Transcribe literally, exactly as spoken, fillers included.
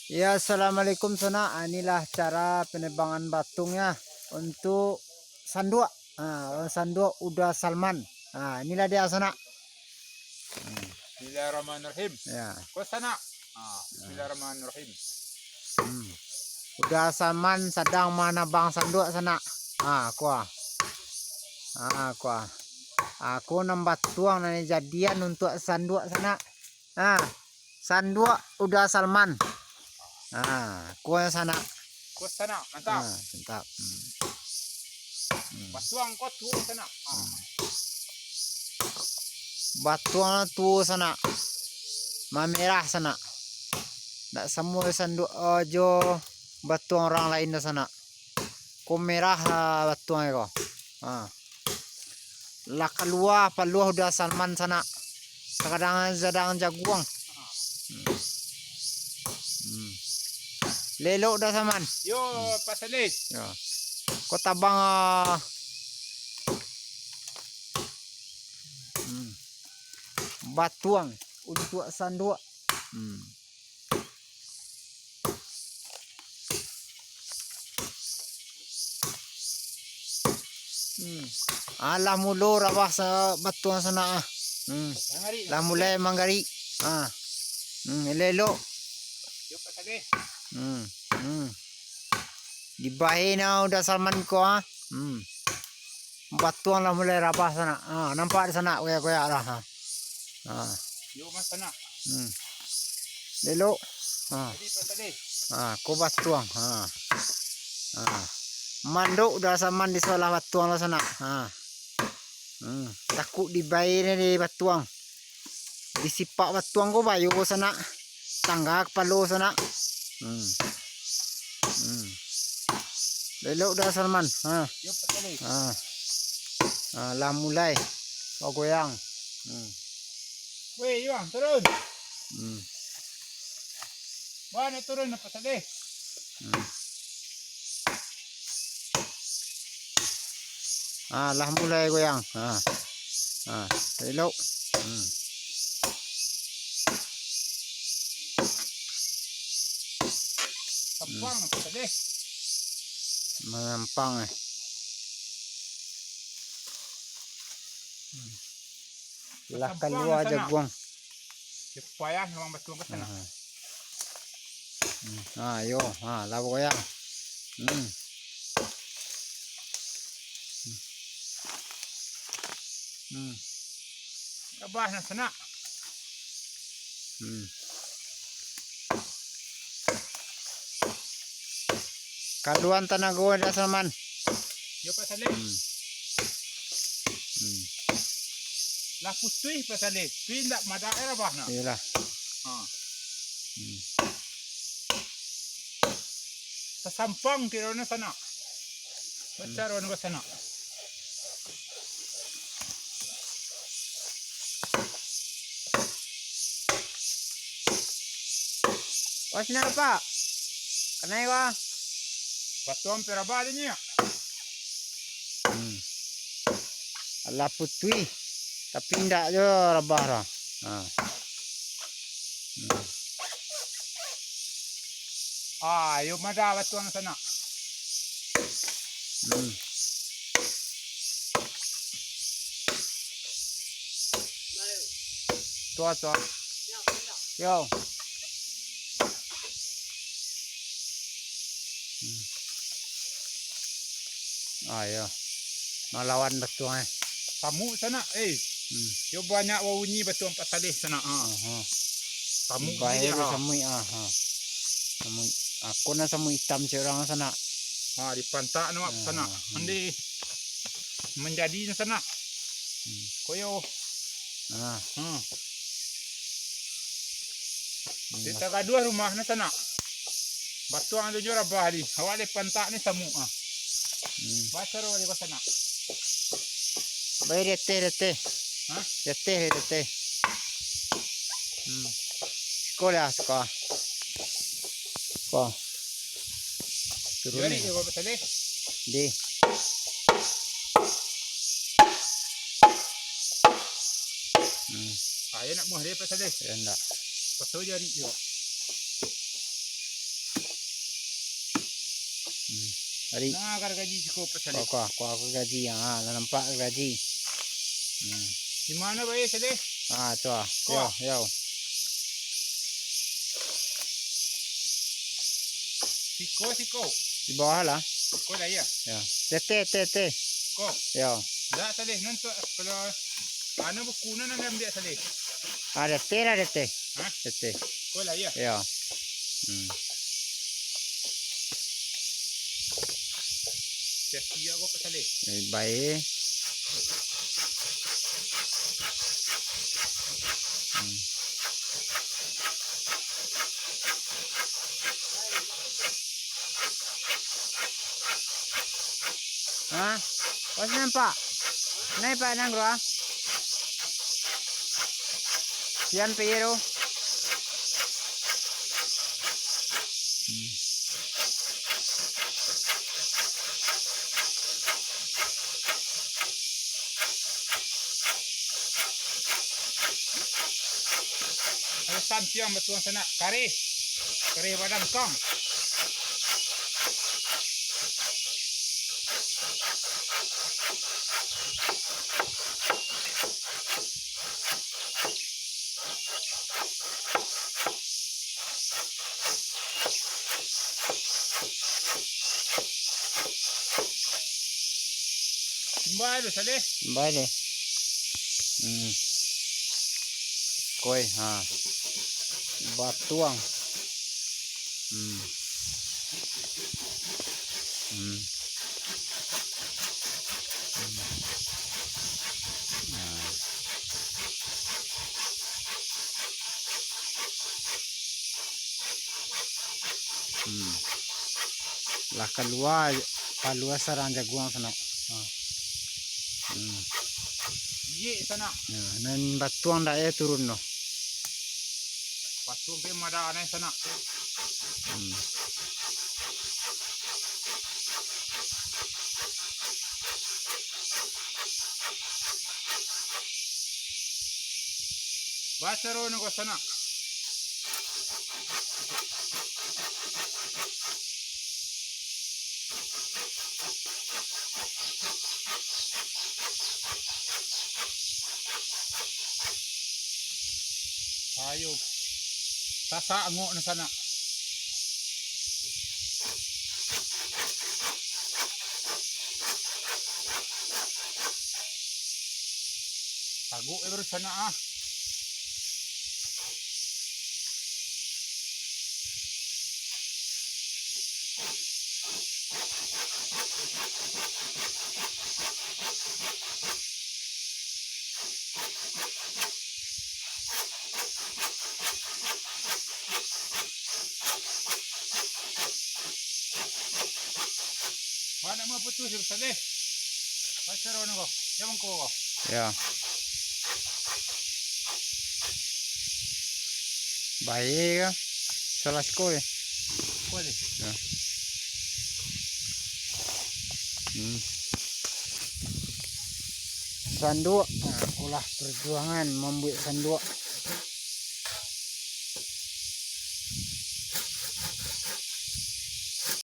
Ya, assalamualaikum, sanak. Ah, inilah cara penebangan batuang ya untuk sanduak. Ah, sanduak Uda Salman. Ah, inilah dia, sanak. Bismillahirrahmanirrahim. Ya. Ko sanak. Ah, bismillahirrahmanirrahim. Hmm. Uda Salman sadang manabang sanduak, sanak. Ah, ko ah. Ah, ko ah. Ah, ko nan batuang nan jadian untuak sanduak, sanak. Ah, sanduak Uda Salman. Ah, ko sanak. Ko sanak, mantap. Ah, mantap. Hmm. Hmm. Batuang ko tuo sanak. Ah. Hmm. Batuang tuo sanak. Mamerah sanak. Ndak samo sanduak, eh, jo batuang urang lain doh sanak. Ko merah, ah, batuang ko. Ah. Lah kalua paluah Uda Salman sanak. Sakadang sadang jaguang. Hmm. Hmm. Lelok Uda Salman. Yo, Pak Saleh. Yo. Ko tabang, ah. Hmm. Batuang untuak sanduak. Hmm. Hmm. Ah, lah mulo rabah sa-, batuang sanak ah. Hmm. Lah mulai manggarik. Ah. Hmm, elok-elok. Hmm. Hmm. Dibae na Uda Salman ko ah. Hmm. Batuang lah mulai rabah sanak. Ah, nampak di sanak koyak-koyak lah. Ah. Ah. Yo, Mas, sanak. Hmm. Elok. Ah. Jadi, Pak Saleh. Ah, ko batuang. Ah. Ah. Mandok Uda Salman di sabalah batuang lah sanak. Ah. Hmm. Takuk dibae ni di batuang. Disipak batuang ko bayo sanak. Tangga kapalo sanak. Hmm. Hmm. Elok Uda Salman. Ha. Yo, Pak Saleh. Ha. Ha, lah mulai bagoyang. Hmm. Weh, Iwang, turun. Hmm. Wah, nak turun, Pak Saleh. Hmm. Ah, lah mulai goyang. Ah. Ah, elok. Hmm. Sampang apa tadi? Manyampang, eh. Hmm. Lah kalua jaguang. Yo payah urang batuang ka sanak. Aha. Hmm. Ha, yo. Ha, lah bagoyang. Hmm. Hmm. Rabah nak sanak. Hmm. Kaluan tanago Uda Salman. Yo, Pak Saleh. Hmm. Hmm. Lah putuih, Pak Saleh. Tapi indak madak rabah nak. Iyolah. Ha. Hmm. Tasampang kiro na sanak. Bacar wan ka sanak. Pas napa? Kanai wah. Batuang pai rabah dinyo. Hmm. Alah putuih, tapi indak jo rabah dah. Ha. Hmm. Ah, yo madah batuang sanak. Hmm. Tuo, tuo. Yo. Hmm. Ah, yo. Malawan batuang, eh. Samuk sanak, eh. Hmm. Yo banyak babunyi batuang Pak Saleh sanak, ha. Aha. Samuk. Bahaya dia, ha. Samuk, aha. Samuk. Ako nan samuk itam surang sanak. Ha, di pantak nak sanak. Aha. Nanti manjadi nak sanak. Hmm. Koyo. Ah. Hmm. Hmm. Di tagaduah rumah nak sanak. Batuang tu jo rabah di. Awak di pantak ni samuk ah. Hmm. Bacar awak di sanak. Baik, di ateh, di ateh. Hah? Di ateh, di ateh. Hmm. Siko lah, siko. Siko. Turun ni. Di. Hmm. Ah, yo nak muah dia pasal dia. Yo ndak. Pasal jadi juga. Ari. Nah, kau gaji siko pas Saleh. Kau, kau, kau, kau gaji. Ah, lah nampak gaji. Hmm. Di mano bae, Saleh? Ah, tu ah. Ko. Yo, yo. Siko, siko. Di bawah lah. Ko lah, yo. Yo. Tete, tete. Ko. Yo. Dak, Saleh, nanti kalau anu buku nan ambiak, Saleh. Ah, tete lah, tete. Hah? Tete. Ko lah, yo. Yo. Hmm. Siap-siap ko, Pak Saleh. Eh, baik. Hmm. Hah? Pas nampak? Naik, Pak, nang keluar. Sian P I tu. Hmm. Alasan tiang batuang sanak, kareh. Kareh badan kang. Simbai tu, Saleh. Simbai tu. Hmm. Koi, ha. Batuang. Hmm. Hmm. Hmm. Nah. Hmm. Lah kalua, kalua sarang jaguang sanak. Ha. Hmm. Jijik sanak. Nah, nan batuang dak eh turun noh. Batuang pe madanai sanak. Hmm. Bacaro nangko sanak. Ayo. Sasak angok na sanak. Taguk eh baru sanak ah. Wah, nak maputus, Saleh. Pacar orang ko. Ya, mangko ko. Ya. Baik. Salah siko, ya. Siko, ya. Ya. Hmm. Sanduk. Nah, itulah perjuangan membuat sanduk.